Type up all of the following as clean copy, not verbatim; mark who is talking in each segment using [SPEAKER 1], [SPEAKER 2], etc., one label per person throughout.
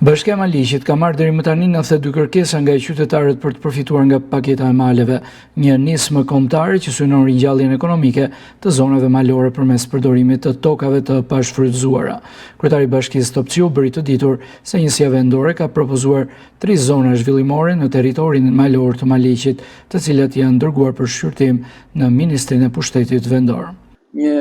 [SPEAKER 1] Bashkia e Maliqit ka marrë deri më tani 92 kërkesa nga qytetarët për të përfituar nga paketa e maleve, një nismë kombëtare që synon ringjalljen ekonomike të zonave malore përmes përdorimit të tokave të pashfrytëzuara. Kryetari i Bashkisë Topçiu bëri të ditur se njësia vendore ka propozuar tri zona zhvillimore në territorin malor të Maliqit, të cilat janë dërguar për shqyrtim në Ministrinë e Pushtetit Vendor.
[SPEAKER 2] Një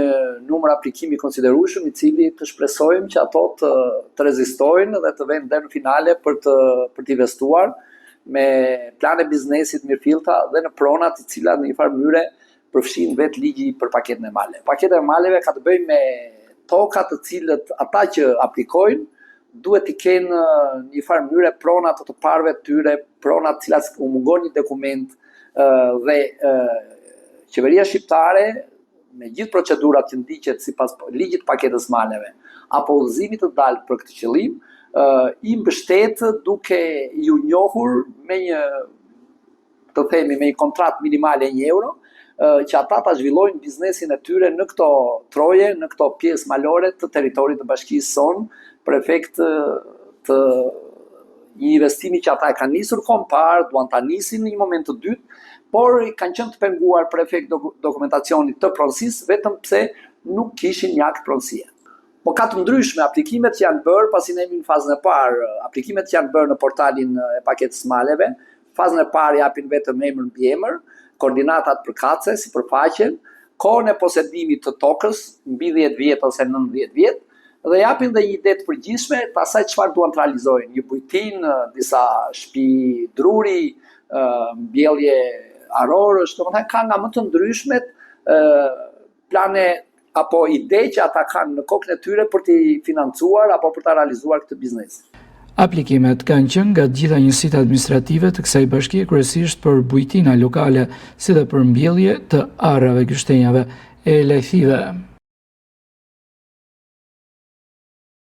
[SPEAKER 2] numër aplikimi i konsiderueshëm i cili të shpresojmë që ato të, të rezistojnë dhe të venë deri në finale për të për të investuar me plane biznesi të mirëfillta dhe në prona të cilat në një farë mënyre përfshin vetë ligji për paketën e maleve. Paketa e maleve ka të bëjë me toka të cilët ata që aplikojnë duhet të kenë në një farë mënyre prona të të parëve të tyre, prona të cilat u mungon një dokument dhe qeveria shqiptare me gjithë procedurat që ndiqet sipas ligjit të paketës maleve apo udhëzimit të dalë për këtë qëllim, i mbështet duke ju njohur me një të themi me një kontratë minimale 1 euro, që ata ta zhvillojnë biznesin e tyre në këto troje, në këto pjesë malore të territorit të bashkisë sonë, për efekt të një investimi që ata e kanë nisur kohë më parë, duan ta nisin në një moment të dytë, por kanë qenë të penguar për efekt dokumentacionit të pronësisë, vetëm pse nuk kishin një akt pronësie. Po ka të ndryshme aplikimet që janë bërë, pasi ne jemi në fazën e parë, aplikimet që janë bërë në portalin e paketës maleve, fazën e parë japin vetëm emër mbiemër, koordinatat përkatëse, sipërfaqen, kohën e posedimit të tokës, mbi 10 vjet ose nën 10 vjet, dhe japin dhe një ide të përgjithshme të asaj çfarë duan të realizojnë, një bujtinë, disa shtëpi druri, mbjellje arrorësh, domethënë ka nga më të ndryshmet plane apo ide që ata kanë në kokën e tyre për t'i financuar apo për ta realizuar këtë biznes.
[SPEAKER 1] Aplikimet kanë qenë nga të gjitha njësitë administrative të kësaj bashkie kryesisht për bujtina lokale, si dhe për mbjellje të arrave, gështenjave e lajthive.